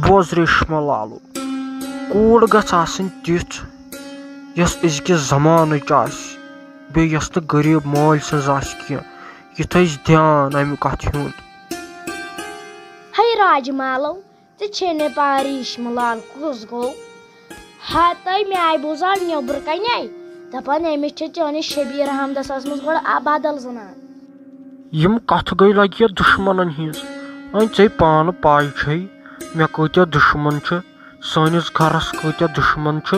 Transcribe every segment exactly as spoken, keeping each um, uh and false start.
بوز ریشمہ لالو، کوٗر گژھِ آسٕنۍ تِژھ، یۄس أزکِس زمانٕچ آسہِ، بیٚیہِ یۄس نہٕ غریٖب مٲلۍ سٕنٛز آسہِ کینٛہہ، یہِ تھٲیزِ دھیان اَمہِ کَتھِ ہُنٛد۔ ہے راجمالو، ژےٚ چھے نہٕ پَے ریشمہ لال کُس گوٚو؟ ہا تۄہہِ میٛانہِ بوٗزاو نیٚبرٕ کَنے، دَپان أمِس چھِ چٲنِس شبیٖر احمدَس ٲسمٕژ گۄڈٕ اَ-، بدل زنان۔ یِم کَتھٕ گٔے لَگہِ دُشمَنَن ہِنٛز۔ وۄنۍ ژےٚ پانہٕ پَے چھے، مےٚ کۭتیٛاہ دُشمَن چھِ، سٲنِس گَرَس کۭتیٛاہ دُشمَن چھِ۔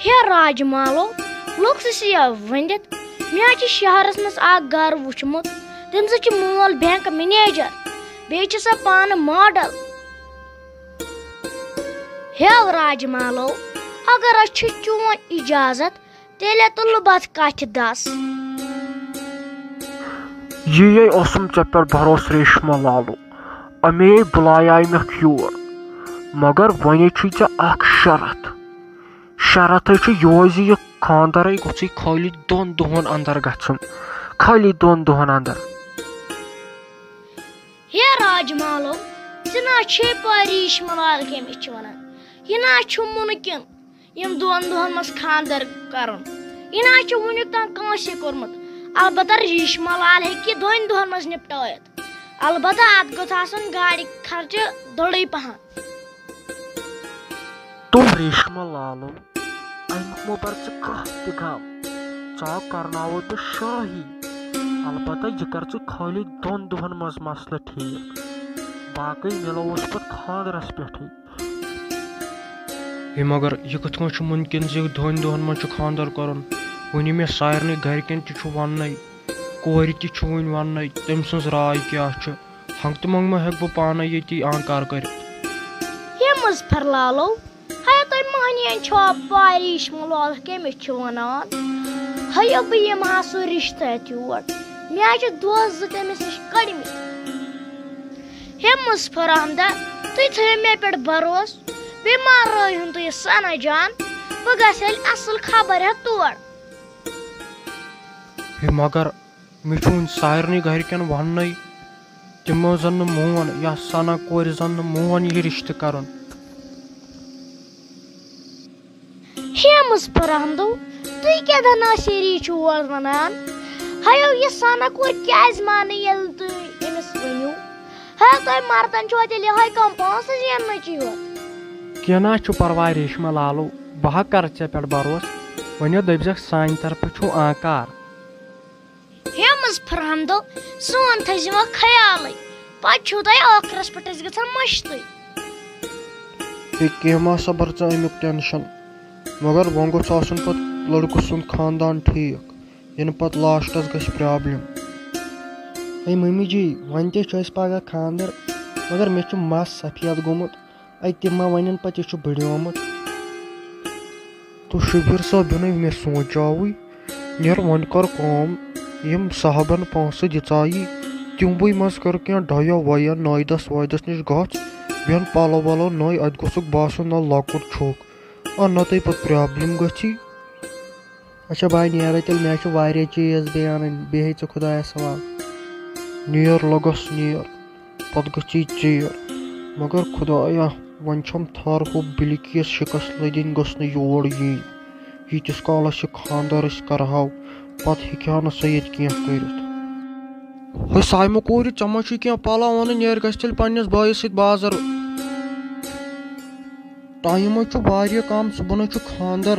ہے راجمالو، لوٚگ سُہ سِیا ؤنِتھ۔ مےٚ حظ چھِ شہرس منٛز اکھ گرٕ وُچھمُت۔ تٔمۍ سۭتۍ چھُ مول بینک منیجر، بیٚیہِ چھِ سۄ پانہٕ ماڈل۔ ہے راجمالو، اگر حظ چھُ چون اجازت، تیٚلہِ تُلہٕ بہٕ اتھ کتھِ دس۔ یی اوسُم ژےٚ پٮ۪ٹھ بھروسہٕ ریشما لالو، اَمے بُلایے مےٚ یور۔ مگر وۄنۍ چھُے ژےٚ اکھ شرط۔ شرط حظ چھُ یِہوے زِ یہِ خانٛدر ہے گوٚژھُے خٲلی دۄن دۄہن اندر گژھُن، خٲلی دۄن دۄہن اندر۔ ہے راجمالو، ژےٚ نہ چھے پٲری یہِ چھِ وَنان، یہِ نہ چھُ مُمکِن یِم دۄن دۄہن منٛز خانٛدر کرُن۔ یہِ نہ چھُ وُنیُک تام کٲنٛسے کوٚرمُت۔ البتہ ریشما لال ہیٚکہِ یہِ دۄن دۄہن منٛز نِپٹٲیِتھ۔ البتہ اتھ گوٚژھ آسُن گاڑِ خرچہٕ دوٚرُے پہن۔ تو ریشما لالو، اَمیُک مہ بر ژٕ کانٛہہ تہِ غم۔ ژٕ آو کرناوو تہٕ شٲہی۔ البتہ یہِ کر ژٕ خٲلی دۄن دۄہن منٛز مسلہٕ ٹھیٖک۔ باقٕے مِلو أسۍ پتہٕ خانٛدرس پٮ۪ٹھٕے۔ ہے مگر یہِ کِتھ کٔنۍ چھُ مُمکِن زِ دۄن دۄہن منٛز چھُ خانٛدر کرُن؟ وُنہِ مےٚ سارنٕے گرِکٮ۪ن تہِ چھُ وننَے، کورِ تہِ چھُ وُنہِ وننَے، تٔمۍ سٕنٛز راے کیٛاہ چھِ؟ ہنٛگتہٕ منٛگہٕ ما ہٮ۪کہٕ بہٕ پانَے ییٚتی آنکار کٔرِتھ؟ ہے مظفر لالو، ہے تۄہہِ مۄہنِیَن چھوا پَے ریشمہ لال کٔمِس چھِ وَنان؟ ہیو بہٕ یِمہٕ ہا سُہ رِشتہٕ ہٮ۪تھ یور، مےٚ حظ چھِ دوس زٕ تٔمِس نِش کٔڑمٕتۍ۔ ہے مظفر احمدہ، تُہۍ تھٲیِو مےٚ پٮ۪ٹھ بھروسہٕ، بیٚیہِ ما رٲیہُن تُہۍ یہِ ثنا جان، بہٕ گژھٕ ییٚلہِ اَصٕل خبر ہٮ۪تھ تور۔ ہے مگر مےٚ چھُ وُنہِ سارنٕے گرِکٮ۪ن وننَے، تِمو زن نہٕ مون، یا ثنا کورِ زن نہٕ مون یہِ رِشتہٕ کرُن۔ ہے مظفر احمدو، تُہۍ کیٛاہ دنا سیری چھِو اور ونان؟ ہیو یہِ ثنا کور کیٛازِ مانہٕ ییٚلہِ تُہۍ أمِس ؤنِو؟ ہے تۄہہِ مردن چھُوا تیٚلہِ یِہوٚے کم پونٛسہٕ زیننٕچی یوت؟ کینٛہہ نہ چھُ پرواے ریشما لالو، بہٕ ہا کرٕ ژےٚ پٮ۪ٹھ بھروسہٕ، وۄنۍ یوت دٔپۍ زٮ۪کھ سانہِ طرفہٕ چھُو آنکار۔ ہے مظفر احمدو، سون تھٲیزِ وۄنۍ خیالٕے، پتہٕ چھُو تۄہہِ ٲخرس پٮ۪ٹھ أسۍ گژھان مٔشتٕے۔ ہے کینٛہہ ما صبر ژٕ اَمیُک ٹینشن، مگر وۄنۍ گوٚژھ آسُن پتہٕ لڑکہٕ سُنٛد خاندان ٹھیٖک، یِنہٕ پتہٕ لاسٹس گژھِ پرابلم۔ ہے ممی جی، وۄنۍ تہِ چھُ اَسہِ پگاہ خاندر، مگر مےٚ چھُ مس سفید گوٚمُت۔ اَتہِ تہِ ما وَنن پَتہٕ یہِ چھُ بٔڑیومُت۔ تہٕ شبیٖر صٲب، یُنٕے مےٚ سونٛچاوٕے، نیر وۄنۍ کر کٲم، یِم صاحبن پونٛسہٕ دِژایی، تِموٕے منٛز کر کینٛہہ ڈایو وایو نٲیدس وٲیدس نِش گژھ، بیٚہن پلو ولو نٲے، اَتہِ گوٚژھُکھ باسُن نہ لۄکُٹ چھُکھ، آ نتہٕ پتہٕ پرابلم گژھی۔ اچھا بہٕ نیرے تیٚلہِ، مےٚ چھِ واریاہ چیٖز بیٚیہِ اَنٕنۍ، بیٚہہ ژٕ خۄدایَس حوالہٕ۔ نیر لَگَس نیر، پَتہٕ گٔژھی ژیر۔ مگر خۄدایا، وۄنۍ چھَم تھر ہُہ بِلکیٖس شِکَس لٔدِنۍ، گٔژھ نہٕ یور یِنۍ۔ ییٖتِس کالَس یہِ خانٛدر أسۍ کَرٕہاو، پَتہٕ ہیٚکہِ ہا نہٕ سۄ ییٚتہِ کینٛہہ کٔرِتھ۔ ہے سایمہٕ کورِ، ژےٚ ما چھُے کینٛہہ پَلو اَنٕنۍ؟ نیر گژھِ تیٚلہِ پنٛنِس بٲیِس سۭتۍ بازر۔ ٹایم حظ چھُ واریاہ کم، صُبحن حظ چھُ خانٛدر۔